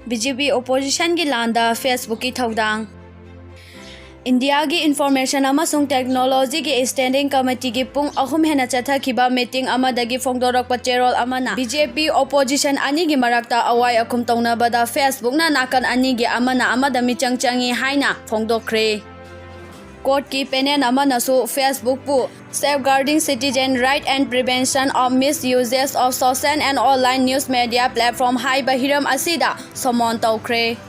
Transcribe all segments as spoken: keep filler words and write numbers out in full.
B J ꯄꯤ ꯑꯣꯄꯣꯖꯤꯁꯟꯒꯤ ꯂꯥꯟꯗ Facebook-ꯀꯤ ꯊꯧꯗꯥꯡ꯫ ꯏꯟꯗꯤꯌꯥꯒꯤ information ꯑꯃꯁꯨꯡ ꯇꯦꯛꯅꯣꯂꯣꯖꯤꯒꯤ ꯁ꯭ꯇꯦꯟꯗꯤꯡ ꯀꯃꯤꯇꯤꯒꯤ ꯄꯨꯡ ꯑꯍꯨꯝ ꯍꯦꯟꯅ ꯆꯠꯊꯈꯤꯕ ꯃꯤꯇꯤꯡ ꯑꯃꯗꯒꯤ ꯐꯣꯡꯗꯣꯔꯛꯄ ꯆꯦꯔꯣꯜ ꯑꯃꯅ, ꯕꯤ ꯖꯦ ꯄꯤ ꯑꯣꯄꯣꯖꯤꯁꯟ ꯑꯅꯤꯒꯤ ꯃꯔꯛꯇ ꯑꯋꯥꯏ ꯑꯈꯨꯝ ꯇꯧꯅꯕꯗ Facebook-ꯅ ꯅꯥꯀꯟ ꯑꯅꯤꯒꯤ ꯑꯃꯅ ꯑꯃꯗ ꯃꯤꯆꯪ ꯆꯪꯏ ꯍꯥꯏꯅ ꯐꯣꯡꯗꯣꯛꯈ꯭ꯔꯦ꯫ ꯀꯣꯔꯠꯀꯤ panel ꯑꯃꯅꯁꯨ Facebook-ꯄꯨ Safeguarding Citizen Right and Prevention of Misuses of Social and Online News Media Platform ꯍꯥꯏꯕ ꯍꯤꯔꯝ ꯑꯁꯤꯗ ꯁꯃꯟ ꯇꯧꯈ꯭ꯔꯦ꯫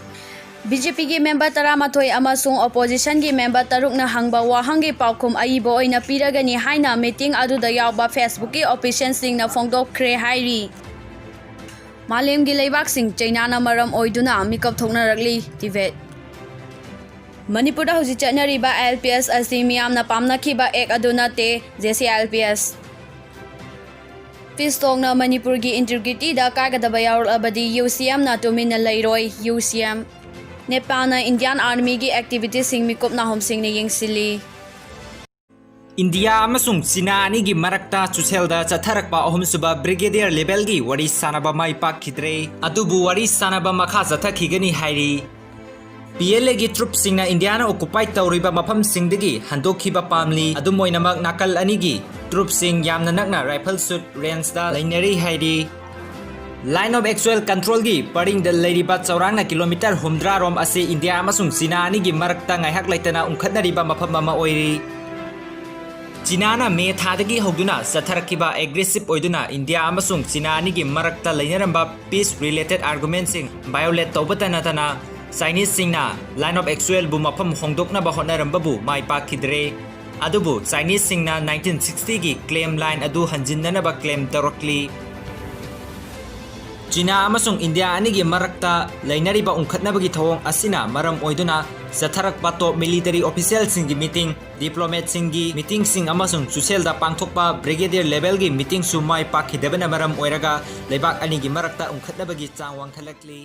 ꯕꯤ ꯖꯦ ꯄꯤꯒꯤ ꯃꯦꯝꯕꯔ ꯇꯔꯥꯃꯥꯊꯣꯏ ꯑꯃꯁꯨꯡ ꯑꯣꯄꯣꯖꯤꯁꯟꯒꯤ ꯃꯦꯝꯕꯔ ꯇꯔꯨꯛꯅ ꯍꯪꯕ ꯋꯥꯍꯪꯒꯤ ꯄꯥꯎꯈꯨꯝ ꯑꯏꯕ ꯑꯣꯏꯅ ꯄꯤꯔꯒꯅꯤ ꯍꯥꯏꯅ ꯃꯤꯇꯤꯡ ꯑꯗꯨꯗ ꯌꯥꯎꯕ Facebook-ꯀꯤ ꯑꯣꯐꯤꯁꯤꯌꯦꯜꯁꯤꯡꯅ ꯐꯣꯡꯗꯣꯛꯈ꯭ꯔꯦ ꯍꯥꯏꯔꯤ꯫ ꯃꯥꯂꯦꯝꯒꯤ ꯂꯩꯕꯥꯛꯁꯤꯡ ꯆꯩꯅꯥꯅ ꯃꯔꯝ ꯑꯣꯏꯗꯨꯅ ꯃꯤꯀꯞ ꯊꯣꯛꯅꯔꯛꯂꯤ꯫ ꯇꯤꯕꯦꯠ꯫ ꯃꯅꯤꯄꯨꯔꯗ ꯍꯧꯖꯤꯛ ꯆꯠꯅꯔꯤꯕ ꯑꯥꯏ ꯑꯦꯜ ꯄꯤ ꯑꯦꯁ ꯑꯁꯤ ꯃꯤꯌꯥꯝꯅ ꯄꯥꯝꯅꯈꯤꯕ ꯑꯦꯛ ꯑꯗꯨ ꯅꯠꯇꯦ, J C I L P S. Piece ꯇꯣꯛꯅ ꯃꯅꯤꯄꯨꯔꯒꯤ ꯏꯟꯇꯤꯒ꯭ꯔꯤꯇꯤꯗ ꯀꯥꯏꯒꯗꯕ ꯌꯥꯎꯔꯛꯂꯕꯗꯤ ꯌꯨ ꯁꯤ ꯑꯦꯝꯅ ꯇꯨꯃꯤꯟꯅ ꯂꯩꯔꯣꯏ, ꯌꯨ ꯁꯤ ꯑꯦꯝ꯫ ꯅꯦꯄꯥꯜꯅ ꯏꯟꯗꯤꯌꯥꯟ ꯑꯥꯔꯃꯤꯒꯤ ꯑꯦꯛꯇꯤꯚꯤꯇꯤꯁꯁꯤꯡ ꯃꯤꯀꯨꯞ ꯅꯥꯍꯨꯝꯁꯤꯡꯅ ꯌꯦꯡꯁꯤꯜꯂꯤ꯫ ꯏꯟꯗꯤꯌꯥ ꯑꯃꯁꯨꯡ ꯆꯤꯅꯥ ꯑꯅꯤꯒꯤ ꯃꯔꯛꯇ ꯆꯨꯁꯦꯜꯗ ꯆꯠꯊꯔꯛꯄ ꯑꯍꯨꯝꯁꯨꯕ ꯕ꯭ꯔꯤꯒꯦꯗꯤꯌꯔ ꯂꯦꯚꯦꯜꯒꯤ ꯋꯥꯔꯤ ꯁꯥꯅꯕ ꯃꯥꯏ ꯄꯥꯛꯈꯤꯗ꯭ꯔꯦ, ꯑꯗꯨꯕꯨ ꯋꯥꯔꯤ ꯁꯥꯅꯕ ꯃꯈꯥ ꯆꯠꯊꯈꯤꯒꯅꯤ ꯍꯥꯏꯔꯤ꯫ ꯄꯤ ꯑꯦꯜ ꯑꯦꯒꯤ ꯇ꯭ꯔꯨꯞꯁꯤꯡꯅ ꯏꯟꯗꯤꯌꯥꯅ ꯑꯣꯀꯨꯄꯥꯏ ꯇꯧꯔꯤꯕ ꯃꯐꯝꯁꯤꯡꯗꯒꯤ ꯍꯟꯗꯣꯛꯈꯤꯕ ꯄꯥꯝꯂꯤ꯫ ꯑꯗꯨꯝ ꯑꯣꯏꯅꯃꯛ, ꯅꯥꯀꯜ ꯑꯅꯤꯒꯤ ꯇ꯭ꯔꯨꯞꯁꯤꯡ ꯌꯥꯝꯅ ꯅꯛꯅ ꯔꯥꯏꯐꯜ ꯁꯨꯠ ꯔꯦꯟꯖꯇ ꯂꯩꯅꯔꯤ ꯍꯥꯏꯔꯤ꯫ ꯂꯥꯏꯟ ꯑꯣꯐ ꯑꯦꯛꯆꯨꯑꯦꯜ ꯀꯟꯇ꯭ꯔꯣꯜꯒꯤ ꯄꯔꯤꯡꯗ ꯂꯩꯔꯤꯕ ꯆꯧꯔꯥꯛꯅ ꯀꯤꯂꯣꯃꯤꯇꯔ ꯍꯨꯝꯗ꯭ꯔꯥ ꯔꯣꯝ ꯑꯁꯤ ꯏꯟꯗꯤꯌꯥ ꯑꯃꯁꯨꯡ ꯆꯤꯅꯥ ꯑꯅꯤꯒꯤ ꯃꯔꯛꯇ ꯉꯥꯏꯍꯥꯛ ꯂꯩꯇꯅ ꯎꯪꯈꯠꯅꯔꯤꯕ ꯃꯐꯝ ꯑꯃ ꯑꯣꯏꯔꯤ꯫ ꯆꯤꯅꯥꯅ ꯃꯦ ꯊꯥꯗꯒꯤ ꯍꯧꯗꯨꯅ ꯆꯠꯊꯔꯛꯈꯤꯕ ꯑꯦꯒ꯭ꯔꯦꯁꯤꯞ ꯑꯣꯏꯗꯨꯅ ꯏꯟꯗꯤꯌꯥ ꯑꯃꯁꯨꯡ ꯆꯤꯅꯥ ꯑꯅꯤꯒꯤ ꯃꯔꯛꯇ ꯂꯩꯅꯔꯝꯕ ꯄꯤꯁ ꯔꯤꯂꯦꯇꯦꯠ ꯑꯥꯔꯒꯨꯃꯦꯟꯁꯤꯡ ꯚꯥꯏꯑꯣꯂꯦꯠ ꯇꯧꯕꯇ ꯅꯠꯇꯅ, ꯆꯥꯏꯅꯤꯁꯁꯤꯡꯅ ꯂꯥꯏꯟ ꯑꯣꯐ ꯑꯦꯛꯆꯨꯑꯦꯜꯕꯨ ꯃꯐꯝ ꯍꯣꯡꯗꯣꯛꯅꯕ ꯍꯣꯠꯅꯔꯝꯕꯕꯨ ꯃꯥꯏ ꯄꯥꯛꯈꯤꯗ꯭ꯔꯦ꯫ ꯑꯗꯨꯕꯨ ꯆꯥꯏꯅꯤꯁꯁꯤꯡꯅ ꯅꯥꯏꯟꯇꯤꯟ ꯁꯤꯛꯁꯇꯤꯒꯤ ꯀ꯭ꯂꯦꯝ ꯂꯥꯏꯟ ꯑꯗꯨ ꯍꯟꯖꯤꯟꯅꯅꯕ ꯀ꯭ꯂꯦꯝ ꯇꯧꯔꯛꯂꯤ꯫ ꯆꯤꯅꯥ ꯑꯃꯁꯨꯡ ꯏꯟꯗꯤꯌꯥ ꯑꯅꯤꯒꯤ ꯃꯔꯛꯇ ꯂꯩꯅꯔꯤꯕ ꯎꯪꯈꯠꯅꯕꯒꯤ ꯊꯧꯑꯣꯡ ꯑꯁꯤꯅ ꯃꯔꯝ ꯑꯣꯏꯗꯨꯅ ꯆꯠꯊꯔꯛꯄ ꯇꯣꯞ ꯃꯤꯂꯤꯇꯔꯤ ꯑꯣꯐꯤꯁꯤꯌꯦꯜꯁꯤꯡꯒꯤ ꯃꯤꯇꯤꯡ, ꯗꯤꯄ꯭ꯂꯣꯃꯦꯠꯁꯤꯡꯒꯤ ꯃꯤꯇꯤꯡꯁꯤꯡ ꯑꯃꯁꯨꯡ ꯆꯨꯁꯦꯜꯗ ꯄꯥꯡꯊꯣꯛꯄ ꯕ꯭ꯔꯤꯒꯦꯗꯤꯌꯔ ꯂꯦꯚꯦꯜꯒꯤ ꯃꯤꯇꯤꯡꯁꯨ ꯃꯥꯏ ꯄꯥꯛꯈꯤꯗꯕꯅ ꯃꯔꯝ ꯑꯣꯏꯔꯒ ꯂꯩꯕꯥꯛ ꯑꯅꯤꯒꯤ ꯃꯔꯛꯇ ꯎꯪꯈꯠꯅꯕꯒꯤ ꯆꯥꯡ ꯋꯥꯡꯈꯠꯂꯛꯂꯤ꯫